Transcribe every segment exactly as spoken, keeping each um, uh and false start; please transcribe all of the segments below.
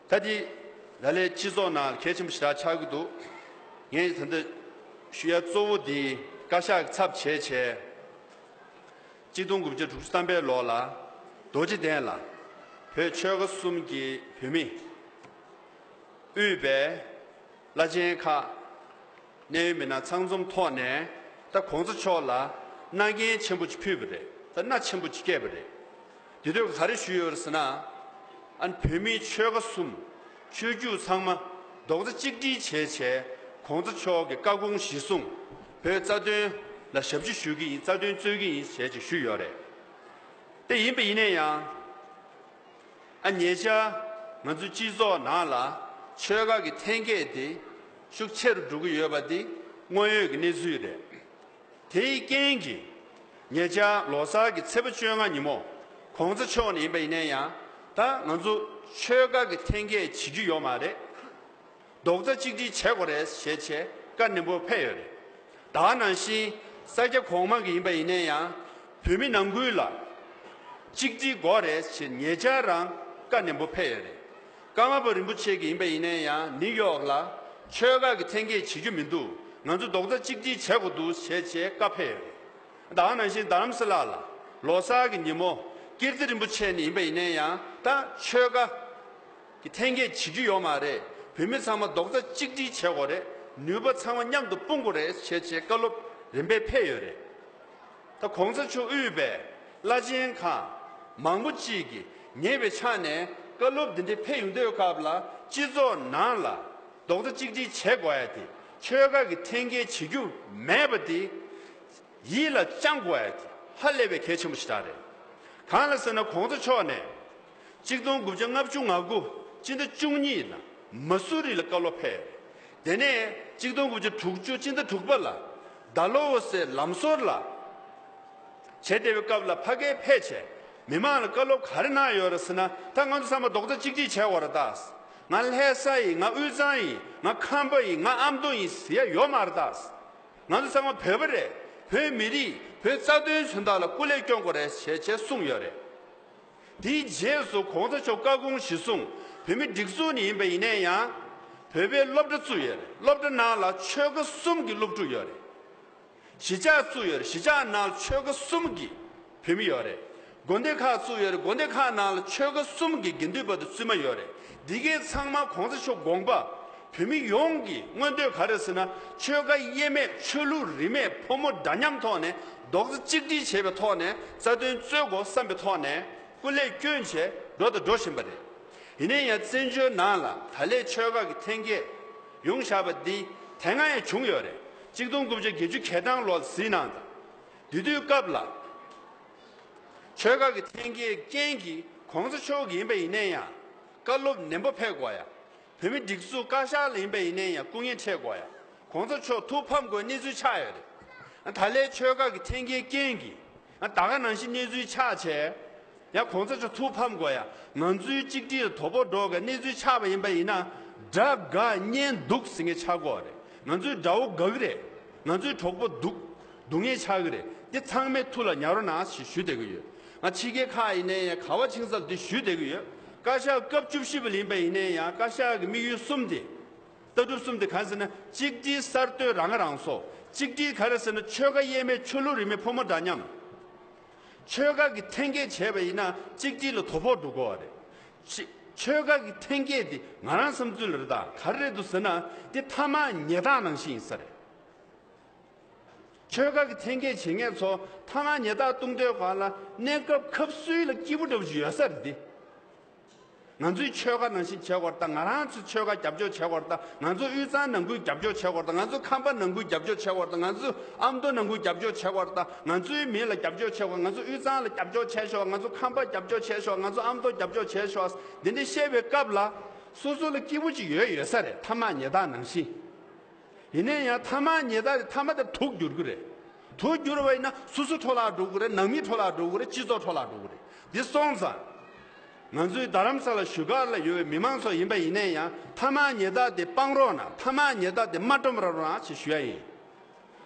ད་འདི་ལ་ལས་སྤྱི་ཚོགས་ནང་གལ་ཆེན་པོ་ཞེ་དྲག་ཆགས་ཀྱི་འདུག་ངས་ད་ལྟ་ཞུ་ཡ་གཙོ་བོ་འདི་བཀའ་ཤག་གི་ཚབ་བྱས་བྱས། གཅིག་སྟོང་དགུ་བརྒྱ་དྲུག་ཅུ་ཐམ་པའི་ལོ་ལ་རྡོ་རྗེ་གདན་ལ་བོད་ཆོལ་ཁ་གསུམ་གྱི་བོད་མི་དབུས་པའི་བླ་ཆེན་ཁག་གནད་ཡོད་མི་སྣ་ཚང་འཛོམས་ཐོག་ནས་ད་གོང་ས་མཆོག་ལ་མནའ་གན་ཆེན་པོ་ཅིག་ཕུལ་བ་རེད། ད་མནའ་ཆེན་པོ་ཅིག་བསྐྱལ་བ་རེད། དེ་དུས་ག་རེ་ཞུས་ཡོད་རེད་ཟེར་ན། ཨ་ནི་བོད་མི་ཆོལ་ཁ་གསུམ་ཆོས་བརྒྱུད་ཚང་མ་རྡོག་རྩ་གཅིག་སྒྲིལ་བྱས་བྱས་གོང་ས་མཆོག་གི་བཀའ་དགོངས་གཞིར་བཟུང་བོད་རྩ་དོན་ལ་ཞབས་ཕྱི་ཞུ་གི་ཡིན། རྩ་དོན་རྩོད་ཀྱི་ཡིན་ཞེས་ཅིག་ཞུས་ཡོད་རེད། དེ་ཡིན་པ་ཡིན་ན་ཡང་། ཨ་ཉེ་ཆར་ང་ཚོའི་སྤྱི་ཚོགས་ནང་ལ་ཆོལ་ཁ་གི་འཐེན་འཁྱེར་དེ་ཤུགས་ཆེ་རུ་འགྲོ་གི་ཡོད་པ་དེ་དངོས་ཡོད་ཀྱི་གནས་ཚུལ་རེད། དེའི་རྐྱེན་གྱིས་ཉེ་ཆར་ལོ་གསར་གྱི་ཚེས་པ་བཅོ་ལྔ་ཉིན་མོ་གོང་ས་མཆོག་ནས་ཡིན་པ་ཡིན་ན་ཡང་ད་ང་ཚོ་ཆོལ་ཁ་གི་འཐེན་འཁྱེར་བྱེད་རྒྱུ་ཡོད་མ་རེད། རྡོག་རྩ་གཅིག་སྒྲིལ་བྱེད་དགོས་རེད་ཞེས་བྱས་བཀའ་ནན་པོ་ཕེབས་ཡོད་རེད། ད་ག་ནང་བཞིན་ས་སྐྱ་གོང་མ་གི་ཡིན་པ་ཡིན་ན་ཡང་བོད་མི་ནང་ཁུལ་ལ་གཅིག་སྒྲིལ་དགོས་རེད་ཞེས་ཉེ་ཆར་རང་བཀའ་ནན་པོ་ཕེབས་ཡོད་རེད། ཀརྨ་པ་རིན་པོ་ཆེ་གི་ཡིན་པ་ཡིན་ན་ཡང་ནིའུ་ཡོག་ལ་ཆོལ་ཁ་གི་འཐེན་འཁྱེར་བྱེད་རྒྱུ་མི་འདུག་ང་ཚོ་རྡོག་རྩ་གཅིག་སྒྲིལ་བྱེད་དགོས་འདུག་ཞེས་བྱས་བཀའ་ཕེབས་ཡོད་རེད། ད་ག་ནང་བཞིན་རྡ་རམ་ས་ལ་ལ་ལོ་གསར་གྱི་ཉིན་མོ་ཀིརྟི་རིན་པོ་ཆེ་ནས་ཡིན་པ་ཡིན་ན་ཡང་ད་ཆོལ་ཁ་གི་འཐེན་འཁྱེར་བྱེད་རྒྱུ་ཡོད་མ་རེད། བོད་མི་ཚང་མ་རྡོག་རྩ་གཅིག་སྒྲིལ་བྱེད་དགོས་རེད། ནུས་པ་ཚང་མ་མཉམ་དུ་སྤུངས་དགོས་རེད་ཞེས་བྱས་བཀའ་སློབ་རིམ་པས་ཕེབས་ཡོད་རེད། ད་གོང་ས་མཆོག་དབུས་པའི་བླ་ཆེན་ཁག་མང་པོ་ཅིག་གིས་ཉེ་བའི་ཆ་ནས་བཀའ་སློབ་འདི་འདྲ་ཕེབས་ཡོང་དུས་སྐབས་ལ་སྤྱི་ཚོགས་ནང་ལ་རྡོག་རྩ་གཅིག་སྒྲིལ་བྱེད་དགོས་ཡ་དེ་ཆོལ་ཁ་གི་འཐེན་འཁྱེར་བྱེད་རྒྱུ་མེད་པ་དེ་ཡིད་ལ་བཅངས་དགོས་ཡ་དེ་ཧ་ལས་པའི་གལ་ཆེན་པོ་ཞིག་རེད། གང་ལ་ཟེར་ན་གོང་ས་མཆོག་ནས་གཅིག་སྟོང་དགུ་བརྒྱ་ལྔ་བཅུ་ང་དགུ་སྤྱི་ཟླ་བཅུ་གཉིས་ལ་མ་སུ་རི་ལ་བཀའ་སློབ་ཕེབས། དེ་ནས་གཅིག་སྟོང་དགུ་བརྒྱ་དྲུག་ཅུ་སྤྱི་ཟླ་དྲུག་པ་ལ་ཌལ་ཧོ་སི་ལམ་བཟོ་ལ་བྱེད་བསྡད་པའི་སྐབས་ལ་ཕ་གིར་ཕེབས་བྱས་མི་མང་ལ་བཀའ་སློབ་ག་རེ་གནང་ཡོད་རེད་ཟེར་ན། ད་ང་ཚོ་ཚང་མ་རྡོག་རྩ་གཅིག་སྒྲིལ་བྱས་ཡོད་རེད་ད། ང་ལྷ་ས་ཡིན། ང་དབུས་གཙང་ཡིན། ང་ཁམས་པ་ཡིན། ང་ཨ་མདོ་ཡིན་ཟེར་ཡ་ཡོད་མ་རེད་ད། ང་ཚོ་ཚང་མ་བོད་པ་རེད། བོད་མི་རིགས་བོད་རྩ་དོན་མཚོན་རྟགས་ལ་སྐུ་ལས་སྐྱོན་དགོས་རེད་ཞེས་བྱས་གསུངས་ཡོད་རེད། དེའི་རྗེས་སུ་གོང་ས་མཆོག་བཀའ་དགོངས་གཞིར་བཟུང་བོད་མི་སྒྲིག་འཛུགས་ནས་ཡིན་པ་ཡིན་ན་ཡང་བོད་པའི་སློབ་གྲྭ་བཙུགས་ཡོད་རེད། སློབ་གྲྭ་ནང་ལ་ཆོལ་ཁ་གསུམ་གྱི་སློབ་ཕྲུག་ཡོད་རེད། གཞིས་ཆགས་བཙུགས་ཡོད་རེད། གཞིས་ཆགས་ནང་ཆོལ་ཁ་གསུམ་གྱི་བོད་མི་ཡོད་རེད། དགོན་སྡེ་ཁག་བཙུགས་ཡོད་རེད། དགོན་སྡེ་ཁག་ནང་ལ་ཆོལ་ཁ་གསུམ་གྱི་དགེ་འདུན་པ་དང་བཙུན་མ་ཡོད་རེད། འདི་གའི་ཚང་མ་གོང་ས་མཆོག་དགོངས་པ་བོད་མི་ཡོངས་ཀྱི་མངོན་འདོད་ག་རེ་ཟེར་ན། ཆོལ་ཁ་དབྱེ་མེད་ཆོས་ལུགས་རིས་མེད་ཕོ་མོ་འདྲ་མཉམ་ཐོག་ནས་རྡོག་རྩ་གཅིག་སྒྲིལ་བྱེད་པའི་ཐོག་ནས་རྩ་དོན་རྩོད་དགོས་བསམ་པའི་ཐོག་ནས་སྐུ་ལས་བསྐྱོན་བྱས་འགྲོ་དང་འགྲོ་བཞིན་པ་རེད། ཡིན་ན་ཡང་བཙན་བྱོལ་ནང་ལ་ད་ལས་ཆོལ་ཁ་གི་འཐེན་འཁྱེར་ཡོང་བཞག་པ་འདི་དེ་སྔ་ཡང་བྱུང་ཡོད་རེད། གཅིག་སྟོང་དགུ་བརྒྱ་བརྒྱད་ཅུ་གྱ་གྲངས་ལོར་གཟིགས་གནང་དང་། དེ་དུས་སྐབས་ལ་ཆོལ་ཁ་གི་འཐེན་འཁྱེར་རྐྱེན་གྱིས་གོང་ས་མཆོག་གི་ཡིན་པ་ཡིན་ན་ཡང་བཀའ་སློབ་ནན་པོ་ཕེབས་དགོས་ཡ། བོད་མི་སྒྲིག་འཛུགས་བཀའ་ཤག་ལ་ཡིན་པ་ཡིན་ན་ཡང་སྐུ་ངལ་འཕྲད་དགོས་ཡ། གོང་ས་མཆོག་ཐུགས་ཕམ་དགོས་གནས་ཚུལ་ཆགས་ཡོད་རེད། ད་ལས་ཆོལ་ཁ་གི་འཐེན་འཁྱེར་རྐྱེན་གྱིས་ད་ག་ནང་བཞིན་གནས་ཚུལ་ཆགས་བྱས། ཡང་གོང་ས་མཆོག་ཐུགས་ཕམ་དགོས་ཡ། ང་ཚོའི་གཅིག་སྒྲིལ་ལ་དོ་ཕོག་འགྲོ་གི་གནས་ཚུལ་ཆགས་པ་ཡིན་པ་ཡིན་ན། དགྲ་དགའ་གཉེན་སྡུག་ཟེར་མཁན་ཆགས་ཀྱི་ཡོད་རེད། ང་ཚོའི་དགྲ་བོ་དགའ་གི་རེད། ང་ཚོའི་གྲོགས་པོ་སྡུག་སྡུག་བསྔལ་ཆགས་ཀྱི་རེད། འདི་ཚང་མས་ཐུགས་ལ་ཉར་རོགས་གནང་ཞེས་ཞུ་བསྡད་ཀྱི་ཡོད། ང་ཕྱི་རྒྱལ་ཁག་ཡིན་ན་ཡང་ག་བ་ཕྱིན་ས་ལ་འདི་ཞུ་བསྡད་ཀྱི་ཡོད། བཀའ་ཤག་སྐབས་བཅུ་བཞི་པ་ལ་ཡིན་པ་ཡིན་ན་ཡང་བཀའ་ཤག་གི་དམིགས་ཡུལ་གསུམ་དེ། ལྟ་གྲུབ་གསུམ་དེ་གང་ཟེར་ན། གཅིག་སྒྲིལ། གསར་གཏོད། རང་ང་རང་སོ། གཅིག་སྒྲིལ་ག་རེ་ཟེར་ན། ཆོལ་ཁ་དབྱེ་མེད་ཆོས་ལུགས་རིས་མེད་ཕོ་མོ་འདྲ་མཉམ། ཆོལ་ཁ་གི་འཐེན་འཁྱེར་བྱས་པ་ཡིན་ན་གཅིག་སྒྲིལ་ལ་དོ་ཕོག་འགྲོ་གི་ཡོད་རེད། ཆི་ཆོལ་ཁ་གི་འཐེན་འཁྱེར་དེ་ང་རང་བསམ་ཚུལ་ལ་རེད་ད། ག་རེ་རེད་འདུག་ཟེར་ན། དེ་ཐ་མག་ཉལ་ཐ་ནང་བཞིན་ཡིན་ས་རེད། ཆོལ་ཁ་གི་འཐེན་འཁྱེར་བྱེད་མཁན་ཚོ་ཐ་མག་ཉལ་ཐ་བཏུང་དུས་སྒང་ལ་གནས་སྐབས་སྐབས་སུ་ལ་སྐྱིད་པོ་འདྲ་པོ་ཅིག་ཡོད་ས་རེད་དེ། ང་ཚོའི་ཆོལ་ཁ་ནང་བཞིན་བྱེད་དགོས་རེད་ད། ང་རང་ཚོའི་ཆོལ་ཁ་རྒྱབ་སྐྱོར་བྱེད་དགོས་རེད་ད། ང་ཚོ་དབུས་གཙང་ནང་ཁུལ་རྒྱབ་སྐྱོར་བྱེད་དགོས་རེད་ད། ང་ཚོ་ཁམས་པ་ནང་ཁུལ་རྒྱབ་སྐྱོར་བྱེད་དགོས་རེད་ད། ང་ཚོ་ཨ་མདོ་ནང་ཁུལ་རྒྱབ་སྐྱོར་བྱེད་དགོས་རེད་ད། ང་ཚོའི་མི་ལ་རྒྱབ་སྐྱོར་བྱེད་དགོས། ང་ཚོ་དབུས་གཙང་ལ་རྒྱབ་སྐྱོར་བྱེད་ཤོག་ང་ཚོ་ཁམས་པ་རྒྱབ་སྐྱོར་བྱེད་ཤོག་ང་ཚོ་ཨ་མདོ་རྒྱབ་སྐྱོར་བྱེད་ཤོག་འདི་འདྲ་བཤད་པའི་སྐབས་ལ་སོ་སོ་ལ་སྐྱིད་པོ་ཅིག་ཡོད་ཡོད་ས་རེད། ཐ་མག་ཉལ་ཐ་ནང་བཞིན། ཡིན་ན་ཡང་ཐ་མག་ཉལ་ཐ་དེ་ཐ་མ་དེ་དུག་འགྱུར་གི་རེད། དུག་འགྱུར་བ་ཡིན་ན་སོ་སོ་འཕྲོ་བརླག་འགྲོ་གི་རེད། ནང་མི་འཕྲོ་བརླག་འགྲོ་གི་རེད། སྤྱི་ཚོགས་འཕྲོ་བརླག་འགྲོ་གི་རེད། འདི་སོང་ཙང་། ང་ཚོའི་རྡ་རམ་ས་ལ་བཞུགས་སྒར་ལ་ཡོད་པའི་མི་མང་ཚོ་ཡིན་པ་ཡིན་ན་ཡང་ཐ་མག་ཉལ་ཐ་དེ་སྤང་རོགས་གནང་། ཐ་མག་ཉལ་ཐ་དེ་མ་སྒྲོམ་ར་རོགས་གནང་ཞེས་ཞུ་ཡ་ཡིན།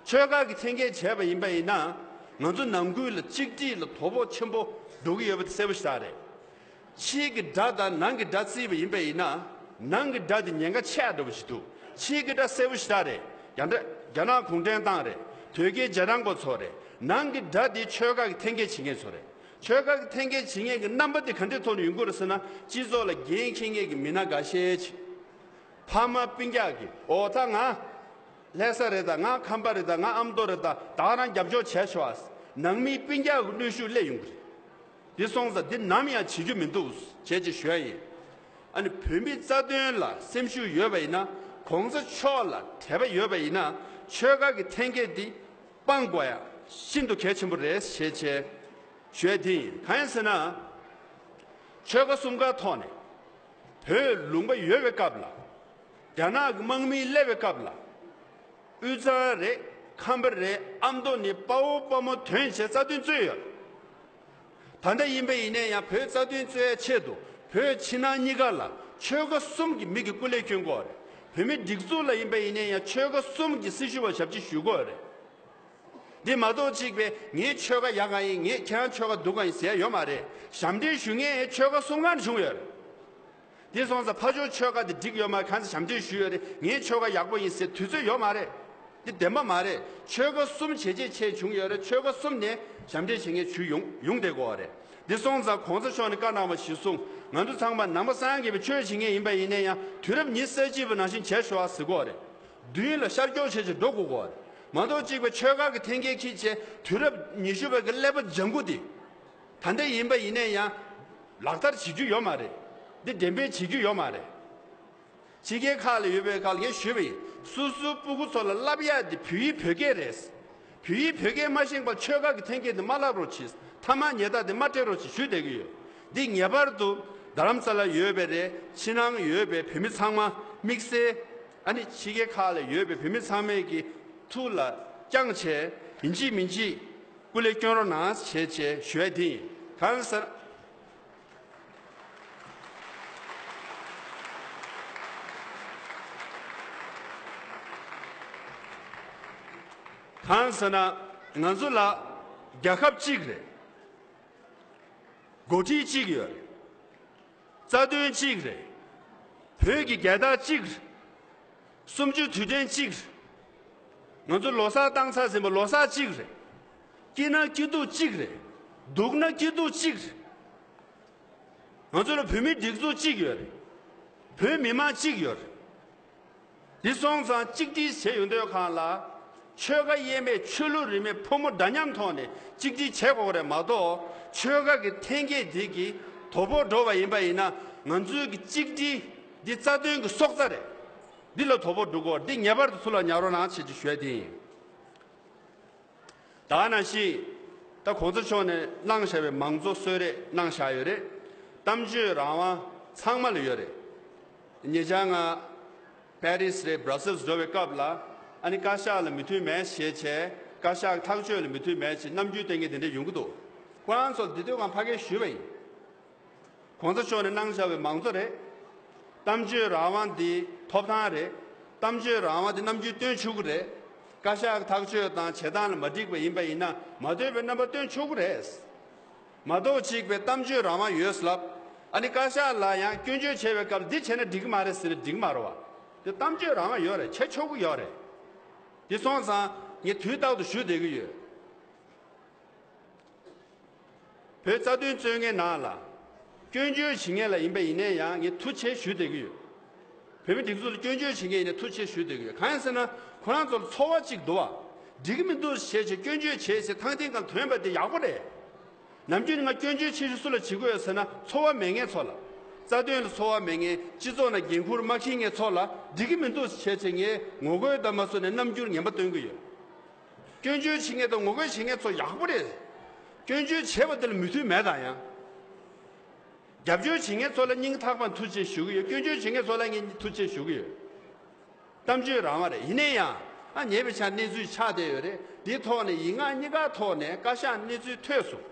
ཆོལ་ཁ་གི་འཐེན་འཁྱེར་བྱས་པ་ཡིན་པ་ཡིན་ན་ང་ཚོ་ནང་ཁུལ་ལ་གཅིག་སྒྲིལ་ལ་དོ་ཕོག་ཆེན་པོ་འགྲོ་གི་ཡོད་པ་དེ་གསལ་པོ་ཞེ་དྲག་རེད། ཕྱིའི་གི་དགྲ་དང་ནང་གི་དགྲ་བརྩིས་པ་ཡིན་པ་ཡིན་ན། ནང་གི་དགྲ་དེ་ཉེན་ཁ་ཆེ་བ་འདྲ་པོ་ཞིག་འདུག་ཕྱིའི་གི་དགྲ་གསལ་པོ་ཞེ་དྲག་རེད། རྒྱ་ནག་རྒྱ་ནག་གུང་ཁྲན་ཏང་རེད། དོལ་རྒྱལ་རྗེས་འབྲང་པ་ཚོ་རེད། ནང་གི་དགྲ་དེ་ཆོལ་ཁ་གི་འཐེན་འཁྱེར་བྱེད་མཁན་ཚོ་རེད། ཆོལ་ཁ་གི་འཐེན་འཁྱེར་བྱེད་མཁན་གི་རྣམ་པ་དེ་ག་འདྲའི་ཐོག་ནས་ཡོང་གི་རེད་ཟེར་ན། སྤྱི་ཚོགས་ལ་འགན་འཁྱེར་མཁན་གི་མི་སྣ་འགའ་ཤས་ཅིག་ཕ་མ་སྤུན་ཀྱག་གིས་འོ་ད་ང་ལྷ་ས་རེད་ད། ང་ཁམས་པ་རེད་ད། ང་ཨ་མདོ་རེད་ད། ད་རང་རྒྱབ་སྐྱོར་བྱས་ཆོག་ཨ། ནང་མི་སྤུན་ཀྱག་གི་གནོན་ཤུགས་སླེབས་ཡོང་གི་རེད། འདི་སོང་ཙང་འདི་ནམ་ཡང་བྱེད་རྒྱུ་མི་འདུག་ཅེས་ཅིག་ཞུ་ཡ་ཡིན། ཨ་ནི་བོད་མི་རྩ་དོན་ལ་སེམས་ཤུགས་ཡོད་པ་ཡིན་ན། གོང་ས་མཆོག་ལ་དད་པ་ཡོད་པ་ཡིན་ན། ཆོལ་ཁ་གི་འཐེན་འཁྱེར་འདི་སྤང་དགོས་ཡ་ཤིན་ཏུ་གལ་ཆེན་པོ་རེད་ཅེས་ཅིག་ཞུ་ཡ་དེ་ཡིན། གང་ཡིན་ཟེར་ན། ཆོལ་ཁ་གསུམ་ཀའི་ཐོག་ནས་བོད་ལུང་པ་ཡོད་པའི་སྐབས་ལ། རྒྱ་ནག་གི་དམག་མི་སླེབས་པའི་སྐབས་ལ། དབུས་གཙང་རེད། ཁམས་པ་རེད། ཨ་མདོ་ནས་དཔའ་བོ་དཔའ་མོ་ཐོན་བྱས་རྩ་དོན་རྩོད་ཡོད། ད་ལྟ་ཡིན་པ་ཡིན་ནའི་ཡང་བོད་རྩ་དོན་རྩོད་ཡའི་ཆེད་དུ། བོད་ཕྱི་ནང་གཉིས་ཀ་ལ་ཆོལ་ཁ་གསུམ་གྱི་མི་གིས་སྐུ་ལས་བསྐྱོན་དགོས་རེད། བོད་མི་སྒྲིག་འཛུགས་ལ་ཡིན་པ་ཡིན་ནའི་ཡང་ཆོལ་ཁ་གསུམ་གྱི་སྲི་ཞུ་བ་ཞབས་ཕྱི་ཞུ་དགོས་རེད། འདི་མ་གཏོགས་གཅིག་པས་ངའི་ཆོལ་ཁ་ཡག་ག་ཡིན། ངས་ཁྱེད་རང་ཆོལ་ཁ་སྡུག་ག་ཡིན་ཟེར་ཡ་ཡོད་མ་རེད། ཞབས་འདྲེན་ཞུ་མཁན་ཆོལ་ཁ་གསུམ་ཀ་ནས་བྱུང་ཡོད་རེད། འདི་སོང་ཙང་ཕར་ཕྱོགས་ཆོལ་ཁ་དེ་འགྲིག་ཡོད་མ་རེད། གང་ཚེ་ཞབས་འདྲེན་ཞུས་ཡོད་རེད། ངའི་ཆོལ་ཁ་ཡག་པོ་ཡིན་ཟེར་དུས་ཚོད་ཡོད་མ་རེད། འདི་བདེན་པ་མ་རེད། ཆོལ་ཁ་གསུམ་བྱས་རྗེས་ཆེ་བྱུང་ཡོད་རེད། ཆོལ་ཁ་གསུམ་ནས་ཞབས་འདྲེན་བྱེད་མཁན་ཞུ་ཡོང་ཡོང་བསྡད་དགོས་པ་རེད། འདི་སོང་ཙང་གོང་ས་མཆོག་ནས་བཀའ་གནང་བ་གཞིར་བཟུང་། ང་ཚོ་ཚང་མ་ནང་པ་སངས་རྒྱས་པའི་ཆོས་བྱེད་མཁན་ཡིན་པ་ཡིན་ན་ཡང་། དུས་རབས་ཉི་ཤུ་རྩ་གཅིག་པའི་ནང་བཞིན་བྱས་ཤོག་ཟེར་དགོས་པ་རེད། མདུན་ལ་ཤར་སྐྱོད་བྱས་བྱས་འགྲོ་དགོས་ཀྱི་ཡོད་རེད། མ་གཏོགས་གཅིག་པའི་ཆོལ་ཁ་གི་འཐེན་འཁྱེར་འཁྱེར་བྱས་དུས་རབས་ཉི་ཤུ་པའི་གི་ཀླད་པ་ལྗང་ཁུ་དེ། ད་ལྟ་ཡིན་པ་ཡིན་ནའི་ཡང་ལག་བསྟར་བྱེད་རྒྱུ་ཡོད་མ་རེད། འདི་འགྲེམས་སྤེལ་བྱེད་རྒྱུ་ཡོད་མ་རེད། ཕྱི་རྒྱལ་ཁག་ལ་ཡོད་པའི་ཁག་ལ་ངས་ཞུས་པ་ཡིན། སོ་སོའི་སྤུ་གུ་ཚོ་ལ་བསླབ་ཡག་འདི་བོད་ཡིག་བོད་སྐད་རེད། བོད་ཡིག་བོད་སྐད་མ་ཤེས་པར་ཆོལ་ཁ་གི་འཐེན་འཁྱེར་འདི་མ་བསླབ་རོགས་གྱིས། ཐ་མག་ཉལ་ཐ་འདི་མ་སྤྲད་རོགས་གྱིས་ཞུས་བསྡད་ཀྱི་ཡོད། འདི་ངེས་པར་དུ་རྡ་རམ་ས་ལ་ཡོད་པའི་རེད། ཕྱི་ནང་ཡོད་པའི་བོད་མི་ཚང་མ་དམིགས་བསལ། ཨ་ནི་ཕྱི་རྒྱལ་ཁག་ལ་ཡོད་པའི་བོད་མི་ཚང་མས་ཀྱི་ཐུགས་ལ་བཅངས་བྱས་ཡིན་གཅིག་མིན་གཅིག་སྐུ་ལས་བསྐྱོན་རོགས་གནང་བྱས་བྱས་ཞུ་ཡ་དེ་ཡིན། གང་ཟེར། གང་ཟེར་ན། ང་ཚོ་ལ་རྒྱལ་ཁབ་གཅིག་རེད། འགོ་ཁྲིད་གཅིག་ཡོད་རེད། རྩ་དོན་གཅིག་རེད། བོད་ཀྱི་རྒྱལ་དར་གཅིག་རེད། གསུམ་བཅུ་དུས་དྲན་གཅིག་རེད། ང་ཚོ་ལོ་གསར་བཏང་ཚར་ཟིན་པ་ལོ་གསར་གཅིག་རེད། སྐྱིད་ན་སྐྱིད་སྡུག་གཅིག་རེད། སྡུག་ན་སྐྱིད་སྡུག་གཅིག་རེད། ང་ཚོ་ལ་བོད་མིའི་སྒྲིག་འཛུགས་གཅིག་ཡོད་རེད། བོད་མི་མང་གཅིག་ཡོད་རེད། འདི་སོང་ཙང་གཅིག་སྒྲིལ་བྱས་ཡོང་དུས་སྒང་ལ། ཆོལ་ཁ་དབྱེ་མེད་ཆོས་ལུགས་རིས་མེད་ཕོ་མོ་འདྲ་མཉམ་ཐོག་ནས་གཅིག་སྒྲིལ་བྱེད་དགོས་རེད་མ་གཏོགས། ཆོལ་ཁ་གི་འཐེན་འཁྱེར་འདི་གིས་དོ་ཕོག་འགྲོ་བ་ཡིན་པ་ཡིན་ན། ང་ཚོའི་གི་གཅིག་སྒྲིལ་འདི་རྩ་དོན་གི་སྲོག་རྩ་རེད། འདི་ལ་དོ་ཕོག་འགྲོ་གི་ཡོད་རེད། འདི་ངེས་པར་དུ་ཚུར་ལ་ཉར་རོགས་གནང་བྱེད་ཀྱི་ཞུ་ཡ་དེ་ཡིན། ད་ནང་བཞིན་ད་གོང་ས་མཆོག་ནས་གནང་བཞག་པའི་མང་གཙོ་གསོལ་རས་གནང་བཞག་ཡོད་རེད། གཏམ་བརྗོད་རང་དབང་ཚང་མ་ལ་ཡོད་རེད། ཉེ་ཆར་ང་པེ་རི་སི་རེད། བྷ་ར་སེལ་སི་འགྲོ་བའི་སྐབས་ལ། ཨ་ནི་བཀའ་ཤག་ལ་མོས་མཐུན་མེད་ཞེས་བྱས། བཀའ་ཤག་ཐག་གཅོད་ལ་མོས་མཐུན་མེད་ཅེས་རྣམ་འགྱུར་བསྟན་མཁན་དེ་འདྲ་ཡོང་གི་འདུག་ཁོ་རང་ཚོ་ལ་འདི་དུས་སྒང་ཕ་གིར་ཞུས་པ་ཡིན། གོང་ས་མཆོག་ནས་གནང་བཞག་པའི་མང་གཙོ་རེད། གཏམ་བརྗོད་རང་དབང་འདི་ཐོབ་ཐང་རེད། གཏམ་བརྗོད་རང་དབང་འདི་རྣམ་འགྱུར་སྟོན་ཆོག་གི་རེད། བཀའ་ཤག་ཐག་གཅོད་དང་བྱེད་སྟངས་ལ་མ་འགྲིག་པ་ཡིན་པ་ཡིན་ན། མ་འདོད་པའི་རྣམ་པ་སྟོན་ཆོག་གི་རེད། མ་གཏོགས་གཅིག་པའི་གཏམ་བརྗོད་རང་དབང་ཡོད་ལབ། ཨ་ནི་བཀའ་ཤག་ལ་ཡང་སྐྱོན་བརྗོད་བྱས་པའི་སྐབས་འདི་བྱས་ན་འགྲིག་གི་མ་རེད་ཟེར་ན་འགྲིག་གི་མ་རེད་བ། དེ་གཏམ་བརྗོད་རང་དབང་ཡོད་རེད། བྱེད་ཆོག་གི་ཡོད་རེད། དེ་སོང་ཙང་ངས་དུས་རྟག་ཏུ་ཞུ་བསྡད་ཀྱི་ཡོད། བོད་རྩ་དོན་རྩོད་མཁན་ནང་ལ་སྐྱོན་བརྗོད་བྱེད་མཁན་ལ་ཡིན་པ་ཡིན་ནའི་ཡང་ངས་ཐུགས་རྗེ་ཆེ་ཞུ་བསྡད་ཀྱི་ཡོད། བོད་མི་སྒྲིག་འཛུགས་ལ་སྐྱོན་བརྗོད་བྱེད་མཁན་ཡིན་ནའི་ཐུགས་རྗེ་ཆེ་ཞུ་བསྡད་ཀྱི་ཡོད། གང་ཡིན་ཟེར་ན། ཁོ་རང་ཚོར་ཚོར་བ་གཅིག་འདུག་བ། འགྲིག་གི་མི་འདུག་ཞེས་བྱས་སྐྱོན་བརྗོད་བྱས་ཟེར་ཐང་སྟེང་སྒང་ཐོན་པ་དེ་ཡག་པོ་རེད། ནམ་རྒྱུན་ང་སྐྱོན་བརྗོད་ཆེ་ཤོས་སུ་ལ་བྱེད་ཀྱི་ཡོད་ཟེར་ན། ཚོར་བ་མེད་མཁན་ཚོ་ལ། རྩ་དོན་ལ་ཚོར་བ་མེད་མཁན། སྤྱི་ཚོགས་ནང་འགན་འཁུར་མ་འཁྱེར་མཁན་ཚོ་ལ། འགྲིག་གི་མི་འདུག་ཞེས་བྱས་ངས་ངོ་རྒོལ་དང་མ་སོ་ནས་རྣམ་འགྱུར་ངན་པ་སྟོན་གྱི་ཡོད། སྐྱོན་བརྗོད་བྱེད་མཁན་དང་ངོ་རྒོལ་བྱེད་མཁན་ཚོ་ཡག་པོ་རེད། སྐྱོན་བརྗོད་བྱས་པ་དེ་ལ་མོས་མཐུན་མེད་དང་ཡང་། རྒྱབ་སྐྱོར་བྱེད་མཁན་ཚོ་ལ་སྙིང་ཐག་པ་ནས་ཐུགས་རྗེ་ཆེ་ཞུ་གི་ཡོད། སྐྱོན་བརྗོད་བྱེད་མཁན་ཚོ་ལ་ངས་ཐུགས་རྗེ་ཆེ་ཞུ་གི་ཡོད། གཏམ་བརྗོད་རང་དབང་རེད། ཡིན་ནའི་ཡང་ཨ་ཉེ་བའི་ཆར་གནས་ཚུལ་ཆགས་བསྡད་ཡོད་རེད། དེའི་ཐོག་ནས་ཡིག་ངག་གཉིས་ཀ་ཐོག་ནས་བཀའ་ཤག་གནས་ཚུལ་ཐོས་སོང་།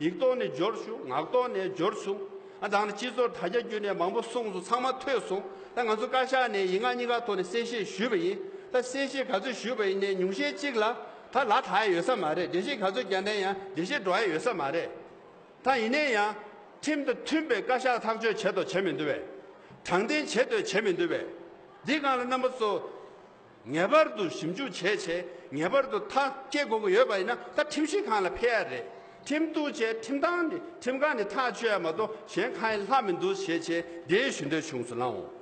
ཡིག་ཐོག་ནས་འབྱོར་བྱུང་། ངག་ཐོག་ནས་འབྱོར་བྱུང་། ཨ་ད་ནི་སྤྱི་ཚོགས་དྲ་རྒྱ་བརྒྱུད་ནས་མང་པོ་གསུངས་སོང་། ཚང་མ་ཐོས་སོང་། ད་ང་ཚོ་བཀའ་ཤག་ནས་ཡིག་ངག་གཉིས་ཀ་ཐོག་ནས་གསལ་བཤད་ཞུས་པ་ཡིན། ད་གསལ་བཤད་ག་ཚོད་ཞུས་པ་ཡིན་ནའི་ཉུང་ཤས་གཅིག་ལ་ད་ལག་ཐག་ཡ་ཡོད་ས་མ་རེད། འགྲེལ་བཤད་ག་ཚོད་བརྒྱབ་ནའི་ཡང་འགྲེལ་བཤད་འགྲོ་ཡ་ཡོད་ས་མ་རེད། ད་ཡིན་ནའི་ཡང་ ཁྲིམས་དང་མཐུན་པའི་བཀའ་ཤག་ཐག་གཅོད་བྱེད་དོ་བྱེད་མི་འདུག་བས། དྲང་བདེན་བྱེད་དོ་བྱེད་མི་འདུག་བས། འདི་སྒང་ལ་རྣམ་པ་ཚོ། ངེས་པར་དུ་ཞིབ་འཇུག་བྱས་བྱས་ངེས་པར་དུ་ཐག་བཅད་དགོས་ཀྱི་ཡོད་པ་ཡིན་ན་ད་ཁྲིམས་ཞིབ་ཁང་ལ་ཕེབས་ཡ་རེད། ཁྲིམས་གཏུག་བྱས་ཁྲིམས་ཐང་ནི་ཁྲིམས་ཁང་ནས་ཐག་གཅོད་ཡ་མ་གཏོགས་གཞན་གང་ཡང་ལྷག་མི་འདུག་ཞེས་བྱས་དེའི་ཞུ་འདོད་བྱུང་སོང་ལགས་འོང་།